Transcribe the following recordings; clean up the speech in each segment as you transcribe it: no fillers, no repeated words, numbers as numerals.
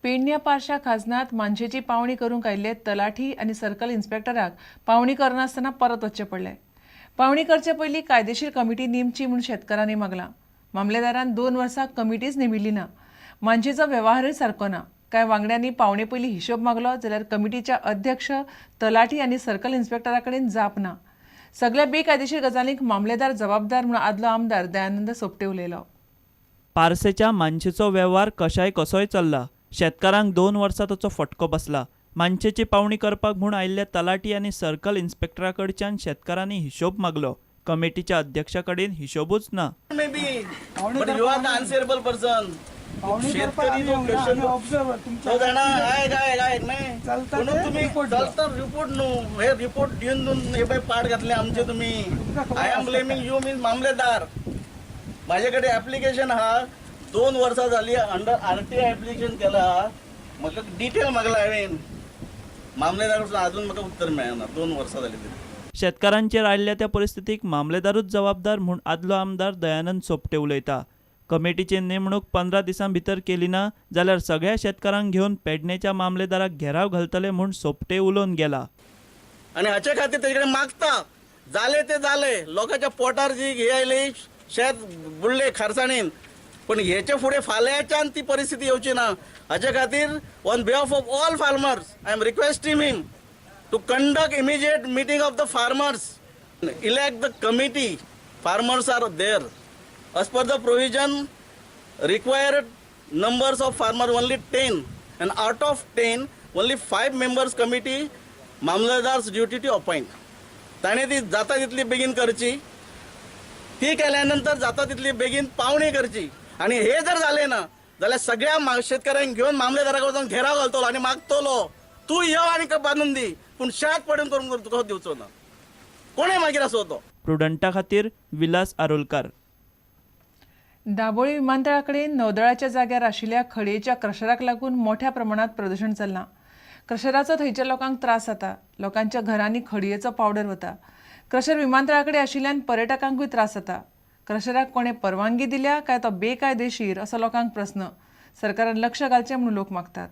पेडण्या पारशा खाजनात मानशेची पावणी करूंक आयिल्ले तलाठी आनी सर्कल इन्स्पेक्टराक पावणी करनासतना परत वचचें पडलें. पावणी करचे पयलीं कायदेशीर कमिटी नेमची म्हूण शेतकारांनी मागलां. मामलेदारान 2 वर्सां कमिटीच नेमिल्ली ना. मानशेचो वेव्हारूय सारको ना. कांय वांगड्यांनी पावणे पयलीं हिशोब मागलो जाल्यार कमिटीच्या अध्यक्ष, तलाठी आनी सर्कल इन्स्पेक्टरा कडेन जाप ना. सगळ्या बेकायदेशीर गजालींक मामलेदार जबाबदार म्हूण आदलो आमदार दयानंद सोपटे उलयलो. पारसेच्या मानशेचो वेव्हार कशाय कसोय चल्ला. शेतकारांक 2 वर्सां ताचो फटको बसला. मानशेची पावणी करपाक म्हूण आयिल्ल्या तलाठी आनी सर्कल इन्स्पेक्टरा कडच्यान शेतकारांनी हिशोब मागलो. कमिटीच्या अध्यक्षा कडेन हिशोबूच ना. शेतकरी तो क्वेश्चन तो जाणा आयक आयक आयक न्ही म्हणून तुमी चलता रिपोर्ट न्हू हे रिपोर्ट दिवन दिवन हे पळय पाड घातले आमचे तुमी. I am blaming you means मामलेदार. म्हाजे कडेन एप्लिकेशन आहा, 2 वर्सां जाली अंडर आरटीआय एप्लिकेशन केला. म्हाका डिटेल मागला हांवें मामलेदार कडसून, अजून म्हाका उत्तर मेळना. 2 वर्सां जाली तरी. शेतकारांचेर आयिल्ल्या त्या परिस्थितीक मामलेदारूच जबाबदार म्हूण आदलो आमदार दयानंद सोपटे उलयता. कमिटीची नेमणूक 15 दिसां भितर केली ना जाल्यार सगळ्या शेतकारांक घेवन पेडणेच्या मामलेदाराक घेराव घालतले म्हूण सोपटे उलोवन गेला. आनी हाचे खातीर तेजे कडेन मागता जाले ते जाले. लोकांच्या पोटार जी हे आयली शेत बुडले खारसाणीन, पण हेचे फुडें फाल्यांच्यान ती परिस्थिती येवची ना. हाचे खातीर on behalf of all farmers I am requesting him to conduct immediate meeting of the farmers, elect the committee. Farmers are there. As per the provision, required numbers of farmers only 10, and out of 10, only 5 members committee mamledar's duty to appoint. ताणें ती जाता तितली बेगीन करची, ती केल्या नंतर जाता तितली बेगीन पावणी करची. आनी हे जर जालें ना जाल्यार सगळ्या शेतकऱ्यांक घेवन मामलेदारा कडेन घेराव घालतलो आनी मागतलो तूं यो आनी बांदून दी, पूण शेत पडून करून तुका दिवचो ना. कोणें मागीर आसो तो. प्रुडंटा खातीर विलास आरोलकार. दाबोळी विमानतळा कडेन नौदळाच्या जाग्यार आशिल्ल्या खडयेच्या क्रशराक लागून मोठ्या प्रमाणात प्रदूशण चल्लां. क्रशराचो थंयच्या लोकांक त्रास जाता. लोकांच्या घरांनी खडयेचो पावडर वता. क्रशर विमानतळा कडेन आशिल्ल्यान पर्यटकांकूय त्रास जाता. क्रशराक कोणें परवानगी दिल्या काय तो बेकायदेशीर असो लोकांक प्रस्न. सरकारान लक्ष घालचें म्हूण लोक मागतात.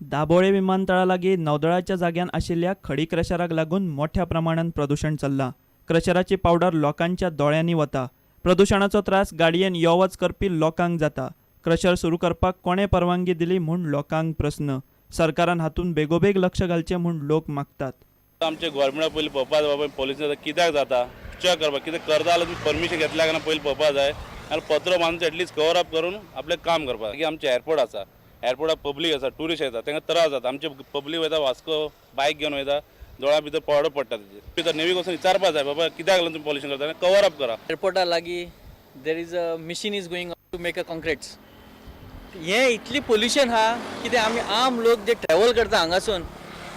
दाबोळे विमानतळा लागीं नौदळाच्या जाग्यान आशिल्ल्या खडी क्रशराक लागून मोठ्या प्रमाणात प्रदूशण चल्लां. क्रशराची पावडर लोकांच्या दोळ्यांनी वता. प्रदूशणाचो त्रास गाडयेन यो वच करपी लोकांक जाता. क्रशर सुरू करपाक कोणें परवानगी दिली म्हूण लोकांक प्रस्न. सरकारान हातूंत बेगोबेग लक्ष घालचें म्हूण लोक मागतात. आमचे गव्हर्मेंटा पयलीं पळोवपा जाय, बाबा पोल्युशन कित्याक जाता चॅक करपाक, कितें करता जाल्यार तुमी परमिशन घेतल्या काय ना पयलीं पळोवपा जाय आनी पत्रो बांदून एटलिस्ट कवर अप करून आपलें काम करपाक. मागीर आमचें एअरपोर्ट आसा, एअरपोर्टार पब्लीक आसा, ट्युरिस्ट येता, तांकां त्रास जाता. आमचे पब्लीक वयता वास्को बायक घेवन वयता, दोळ्या भितर पावडर पडटा तेजेर. भितर नेवीक वचून विचारपा जाय बाबा कित्याक लागून तुमी पोल्युशन करता, कवर अप करा. एअरपोर्टा लागीं there is a machine is going to make a concretes. हें इतली पोल्युशन आहा कितें आमी आम लोक जे ट्रॅवल करता हांगासून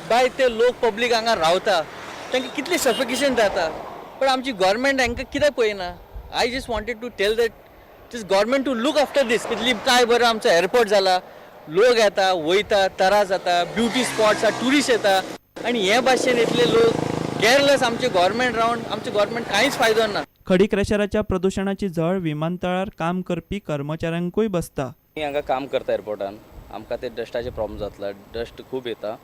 बाय ते लोक पब्लीक हांगा रावता तांकां कितलें सफोकेशन जाता. पण आमची गव्हर्मेंट हांकां कित्याक पळयना. I just wanted to tell that this government to look after this. कितली काय बरो आमचो एअरपोर्ट जाला, लोक येता वयता, त्रास जाता, ब्युटी स्पॉट्स आहा, ट्युरिस्ट येता आनी हे भाशेन इतले लोक केअरलेस. आमचे गव्हर्मेंट रावन आमचे गव्हर्मेंट कांयच फायदो ना. खडी क्रशराच्या प्रदूशणाची झळ विमानतळार काम करपी कर्मचाऱ्यांकूय बसता. आमी हांगा काम करता एअरपोर्टान, आमकां ते डस्टाचे प्रॉब्लम जातला, डस्ट खूब येता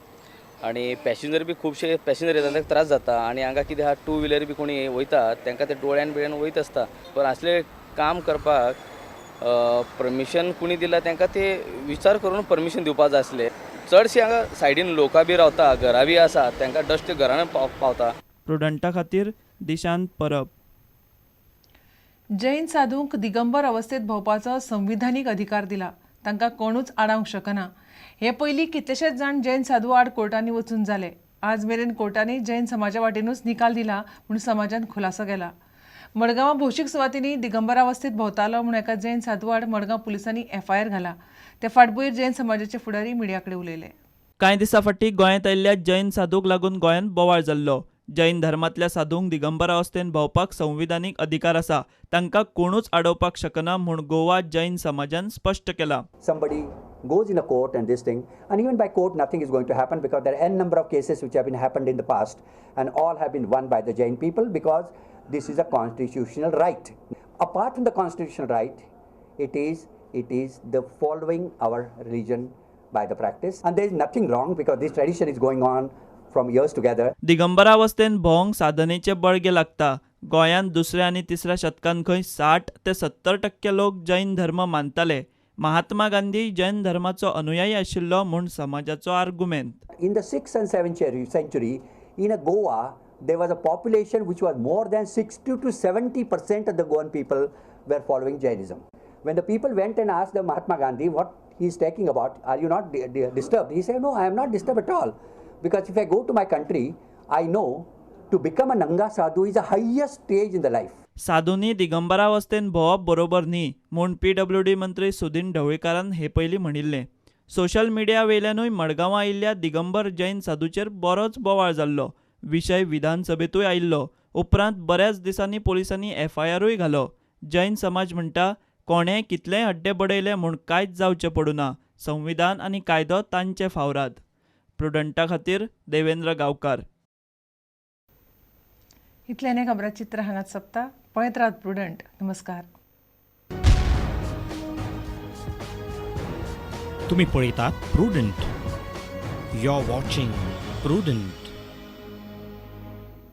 आनी पॅसेंजर बी खुबशे पॅसेंजर येता तांकां त्रास जाता. आनी हांगा कितें आहा, टू व्हिलर बी कोणी वयता तांकां ते डोळ्यान बिळ्यान वयत आसता. पण असले काम करपाक परमिशन कोणी दिला तांकां ते विचार करून परमिशन दिवपा जाय आसलें. चडशे हांगा सायडीन लोकां बी रावता, घरां बी आसा, तांकां डस्ट घरान पावता. प्रुडंटा खातीर दिशांत परब. जैन साधूंक दिगंबर अवस्थेत भोंवपाचो संविधानीक अधिकार दिला. तांकां कोणूच आडावंक शकना. हे पयलीं कितलेशेच जाण जैन साधू आड कोर्टांनी वचून जाले. आज मेरेन कोर्टांनी जैन समाजा वाटेनूच निकाल दिला म्हूण समाजान खुलासो केला. मडगांवां भौशीक सुवातींनी दिगंबरावस्थेत भोंवतालो म्हूण एका जैन साधू आड मडगांव पुलिसांनी एफआयआर घाला. ते फाटभुंयेर जैन समाजाचे फुडारी मिडिया कडेन उलयले. कांय दिसां फाटीं गोंयांत आयिल्ल्या जैन साधूक लागून गोंयांत बोवाळ जाल्लो. जैन धर्मांतल्या साधूंक दिगंबर अवस्थेन भोंवपाक संविधानीक अधिकार आसा, तांकां कोणूच आडोवपाक शकना म्हूण गोवा जैन समाजान स्पश्ट केलां. Somebody goes in a court and this thing, and even by court nothing is going to happen because there are n number of cases which have been happened in the past and all have been won by the Jain people because this is a constitutional right. Apart from the constitutional right, it is It is the following our religion by the practice. And there is nothing wrong because this tradition is going on from years together. दिगंबरावस्थेन भोंवंक साधनेचें बळगें लागता. गोंयांत दुसऱ्या आनी तिसऱ्या शतकांत खंय 60 ते 70% लोक जैन धर्म मानताले. महात्मा गांधी जैन धर्माचो अनुयायी आशिल्लो म्हूण समाजाचो आर्गुमेंत. In the 6th and 7th century, in a Goa, there was a population which was more than 60 to 70% of the Goan people were following Jainism. When the people went and asked the Mahatma Gandhi what he is talking about, are you not disturbed? He said, no, I am not disturbed at all. Because if I go to my country, I know to become a Nanga Sadhu is the highest stage in the life. साधूंनी दिगंबरावस्थेन भोंवप बरोबर न्ही म्हूण PWD मंत्री सुदीन ढवळीकारान हे पयलीं म्हणिल्लें. Social media वेल्यानूय मडगांवां आयिल्ल्या दिगंबर जैन साधूचेर बरोच बोवाळ जाल्लो. विशय विधानसभेंतूय आयिल्लो. उपरांत बऱ्याच दिसांनी पोलिसांनी एफआयआरूय घालो. जैन समाज म्हणटा कोणें कितलेंय हड्डे बडयले म्हूण कांयच जावचें पडूना. संविधान आनी कायदो तांचे फावराद. प्रुडंटा खातीर देवेंद्र गांवकार. इतल्यान खबराचित्र हांगाच सोंपता. पळयत रावत प्रुडंट. नमस्कार. तुम्ही पळयतात Prudent. You are watching Prudent.